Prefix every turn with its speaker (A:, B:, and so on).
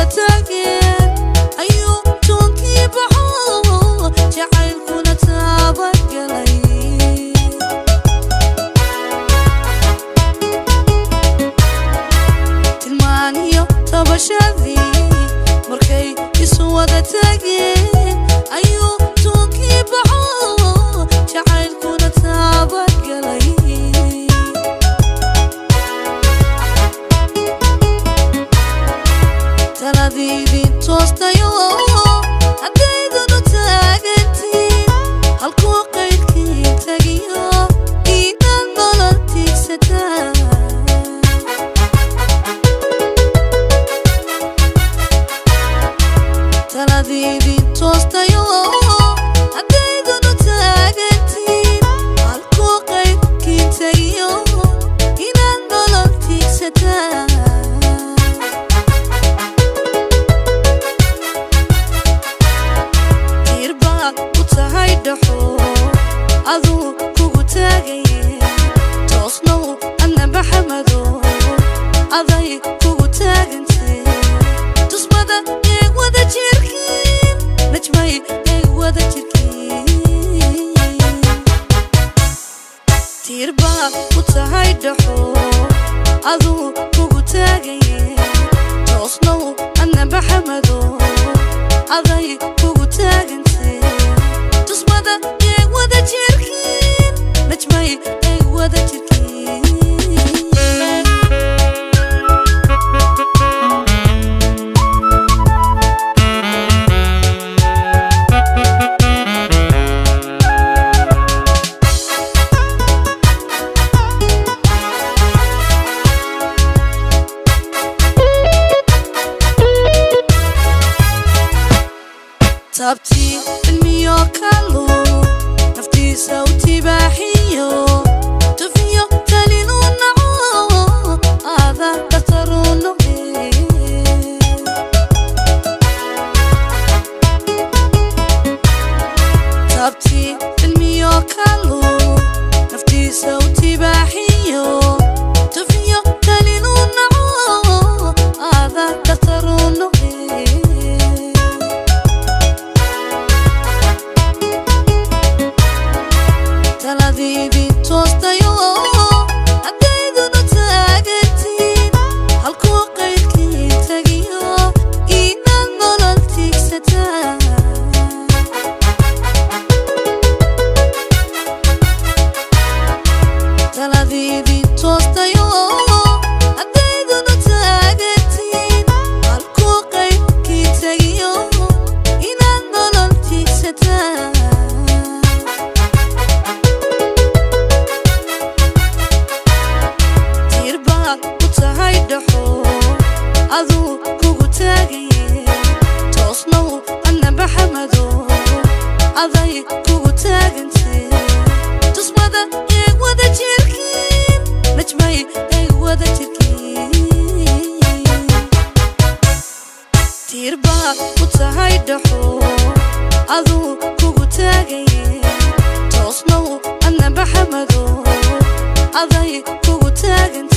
A: wada tageen ayuu tuunkii baxo jacaylkuna taabagalay tilmaaniyo tabashadii markay isu wada tageen ayuu tuunkii baxo jacaylkuna taabagalay taladiidin toostayo haddaydunu taagantiin halkuu qayrkiin tagiyo inaad nolol tiigsataan taladiidin toostayo haddaydunu taagantiin halkuu qayrkiin tagiyo inaad nolol tiigsataan aduu kugu taagaye toosnow adna Maxamedo aday kugu taagantee tusmada eeg wada jirkiin najmay eeg wada jirkiin tiir baad u tahay dhaxo aduu kugu taagaye toosnow adna Maxamedo aday kugu taagantee tusmada eeg wada jirkiin najmay eeg wada jirkiin tabtii cilmiyo kalu naftiisa u tibaaxiyo tufiyo talinu naco aada dhaqtaru noqe tabtii cilmiyo kalu naftiisa u tibaaxiyo tufiyo talinu naco aada dhaqtaru noqe taladiidin toostayo haddaydunu taagantiin halkuu qayrkiin tagiyo inaad nolol tiigsataan taladiidin toostayo haddaydunu taagantiin halkuu qayrkiin tagiyo inaad nolol tiigsataan aduu kugu taagaye toosnow adna Maxamedo aday kugu taagantee tusmada eeg wada jirkiin najmay eeg wada jirkiin tiir baad u tahay dhaxo aduu kugu taagaye toosnow adna Maxamedo aday kugu taagantee.